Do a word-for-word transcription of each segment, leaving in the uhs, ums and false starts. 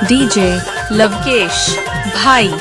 DJ Lavkesh भाई।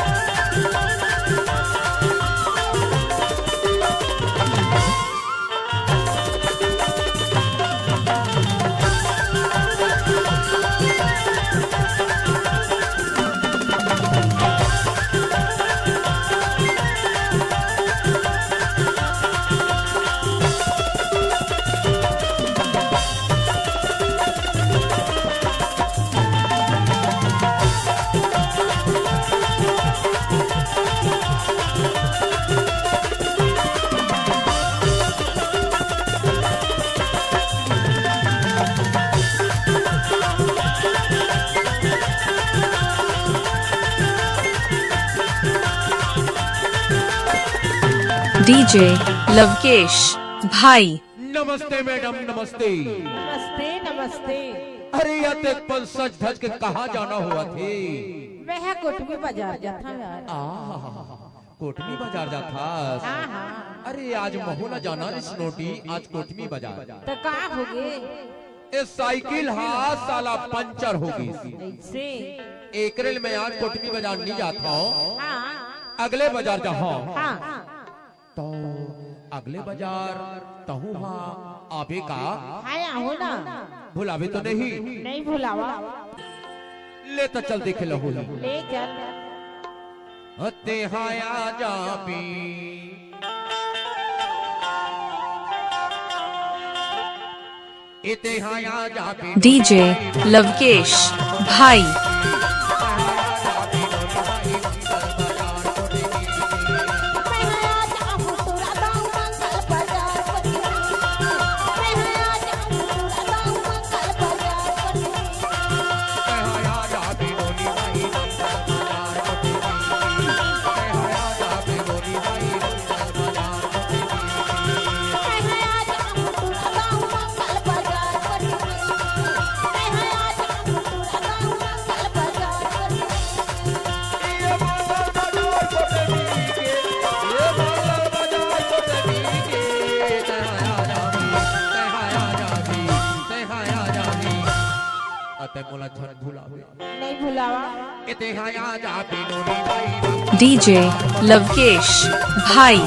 DJ Lavkesh भाई। नमस्ते मैडम, नमस्ते। नमस्ते, नमस्ते। अरे, या देख पन सज धज के कहाँ जाना होवत हे? मैं हा कोटमी बाजार जात हँव यार। आ, कोटमी बाजार जात हस? हाँ, हाँ। अरे, आज महू ला जाना रिहिस नोनी, आज कोटमी बाजार। त का होगे? ए साइकिल हा साला पंचर हो गिस। अइसे? एकरे ले मैं आज कोटमी बाजार नइ जात हँव। हाँ। अगले बाजार जाहूँ। हाँ। त अगले बाजार तहूँ हा आबे का? हाँ, आहूँ ना। भुलाबे तो नहीं? नहीं भुलावँव। ले त चल देखे ल होही। ले चल। तेहा आ जाबे। डीजे लवकेश भाई। अते मोला झन भुलावे। नहीं भुलावँव। डीजे लवकेश भाई।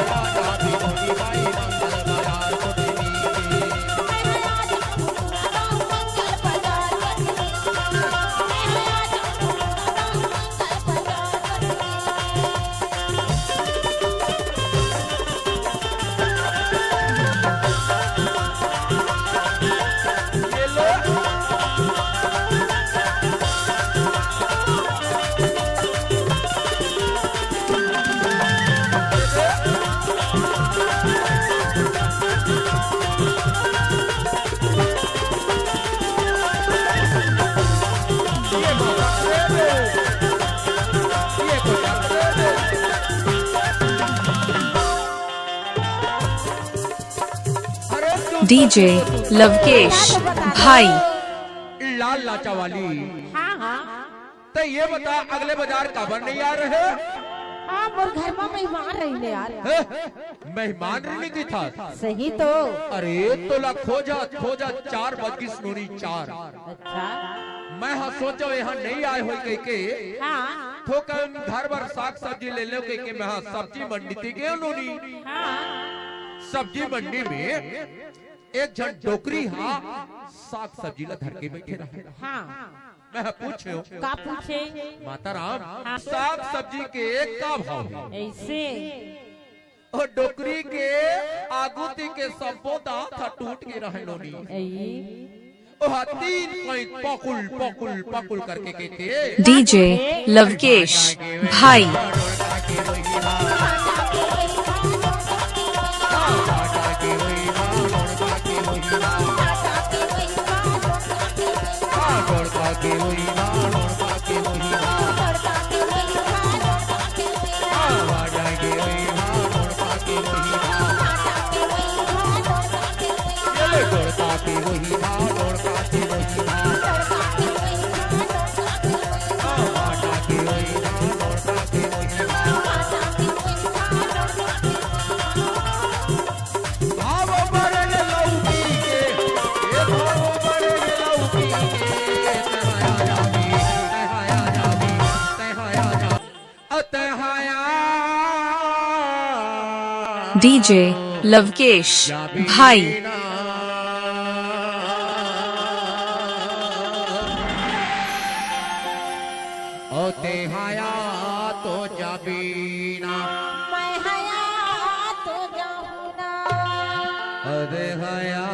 डीजे लवकेश भाई। लाल लाचा वाली। हाँ, हाँ। त ये बता, अगले बाजार काबर नहीं आ रहे? हाँ, मोर घर में मेहमान रहिन यार। हैं? मेहमान रहिन कहिथस? सही तो। अरे, तोला खोजत खोजत चार बज गिस नोनी, चार। अच्छा। मैं हा सोचेंव यहाँ नहीं आए होही कहिके। हाँ। थोकन घर बर साग सब्जी ले लेंव कहिके मैं हा सब्जी मंडी ती गेंव नोनी। हाँ। सब्जी मंडी में एक झन डोकरी हा साग सब्जी ला धर के बइठे रहे। हाँ। मैं पूछेंव। का पूछे? माता राम, हाँ। साग सब्जी के का भाव हे? अइसे। ओ डोकरी के आगू ती के सब्बो दांत ह टूट गे रहे नोनी। अई। ओ हा तीन कहीं पकुल, पकुल, पकुल करके कहिथे। डीजे लवकेश भाई। डीजे लवकेश भाई। ओ तेहाया तो जाबीना। मैं हया तो जाहूना। अरे हया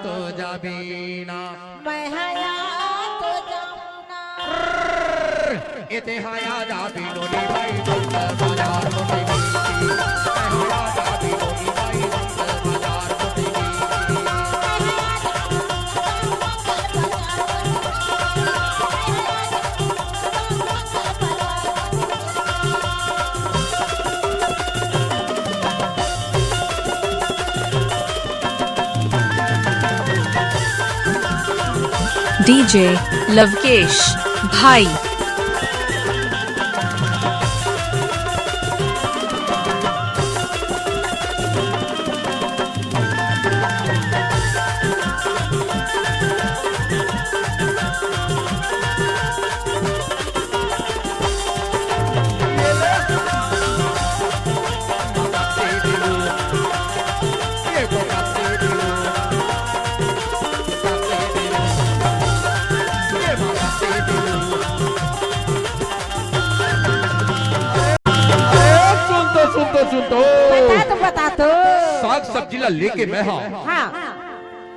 तो जाबीना। मैं हया तो जाहूना। ए तेहाया जाबीनो नी भाई, बंद बाजार मोटी मोटी। तेहाया जाबीनो नी भाई, बंद बाजार मोटी मोटी। डीजे लवकेश भाई। ए, सुन तो, सुन तो, सुन तो। बता तो, बता तो। साग सब्जी ला लेके मैं हा। हाँ।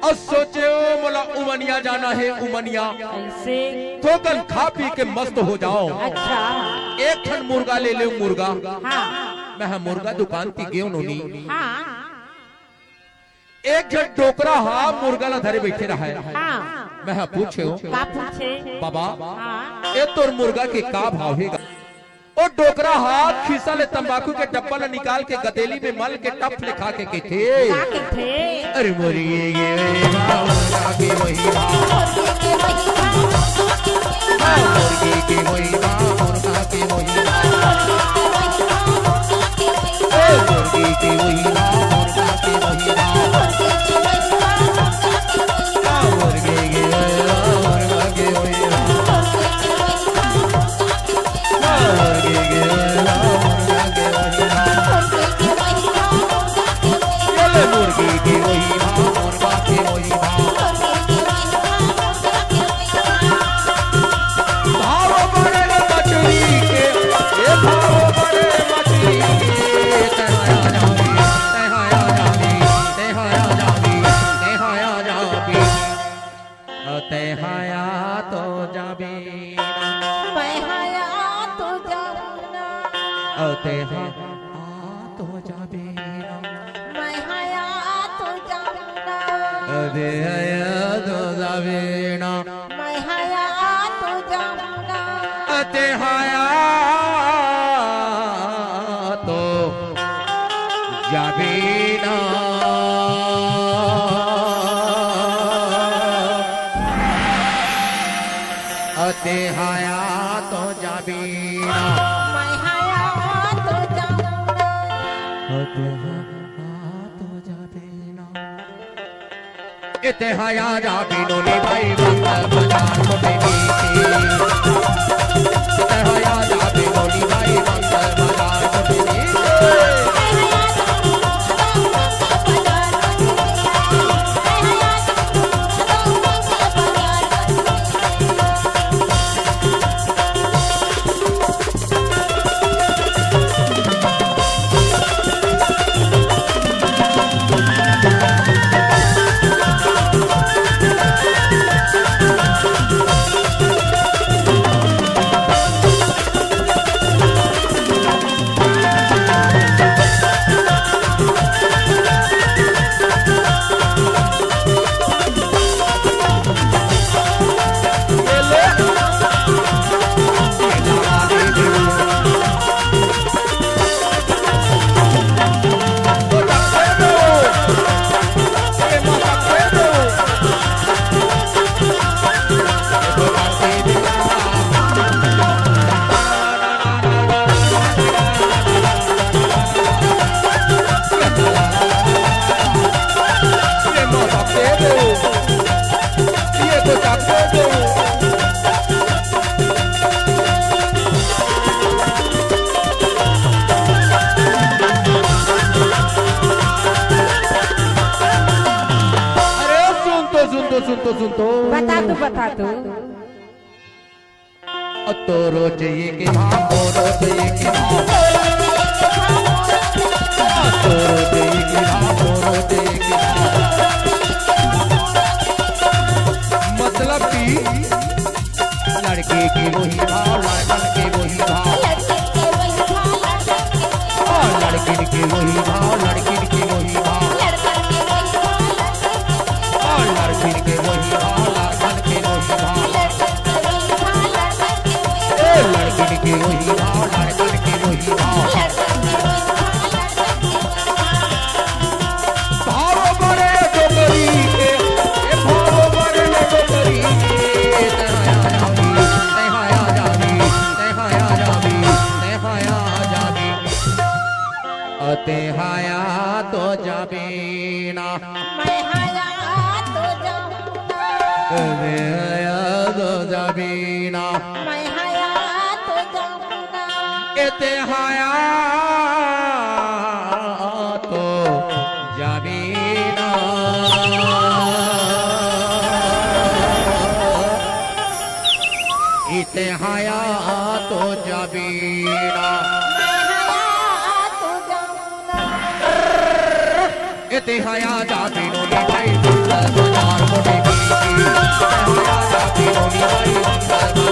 अउ सोचे हो मोला उमनिया जाना हे, उमनिया। कैसे? थोकन खा पी के मस्त हो जाओ। अच्छा। एक ठन मुर्गा ले ले, मुर्गा। हाँ। मैं हा मुर्गा दुकान ती गेव नोनी। हाँ। एक झन डोकरा हा मुर्गा ला धरे बइठे रहय। हाँ। मैं हा पूछे हो। का पूछे? बाबा, हाँ। ए तोर मुर्गा के का भाव हे गा? ओ डोकरा हा खीसा ले तंबाकू के डब्बा ला निकाल के गदेली में मल के टप ले खा के कहिथे। का कहिथे? अरे मोरी ये, ये, ये, वाह, मुर्गा के वही भाव। मुर्गा के वही भाव। हाँ, मुर्गी के वही भाव, मुर्गा के वही भाव। ए, मुर्गी के वही भाव, मुर्गा के वही भाव। हाँ, मुर्गी के वही भाव, मुर्गा के वही भाव। अउ तेहाया तो जाबे ना। मैं हया तो जाहूना। अउ तेहाया तो जाबे ना। मैं हया तो जाहूना। अउ तेहाया तो जाबे ना। मैं हया तो जाहूना। अउ तेहाया तो जाबे ना। अउ तेहाया तो जाबे ना। मैं हया तो जाहूना। अउ तेहाया तो जाबे ना। ए तेहाया जाबे नोनी भाई, बंद बाजार मोटी मोटी। ए तेहाया जाबे नोनी भाई, बंद बाजार मोटी मोटी। तो सुन तो। बता तू, बता तू। तोरो चाहिए के भाव, तोरो चाहिए के भाव। तोरो चाहिए के भाव, तोरो चाहिए के भाव। मतलब कि लड़के के वही भाव, लड़कन के वही भाव। और लड़किन के वही भाव, लड़किन के वही भाव। और लड़किन के वही भाव, लड़कन के वही भाव। ए, लड़किन के वही भाव, लड़कन के वही भाव। भाव बड़े डोकरी के, ए, भाव बड़े डोकरी के। तेहाया जाबी, तेहाया जाबी, तेहाया जाबी, तेहाया जाबी। अ, तेहाया तो जाबी ना। मैं हया तो जाऊंगा। तेहाया तो जाबी ना। मैं हया तो जाऊंगा। ए, तेहाया तो जाबी ना। ए, तेहाया तो जाबी ना। मैं हया तो जाऊंगा। ए, तेहाया जाबी नोनी भाई, बाजार मोटी की। तेहाया जाबी नोनी भाई,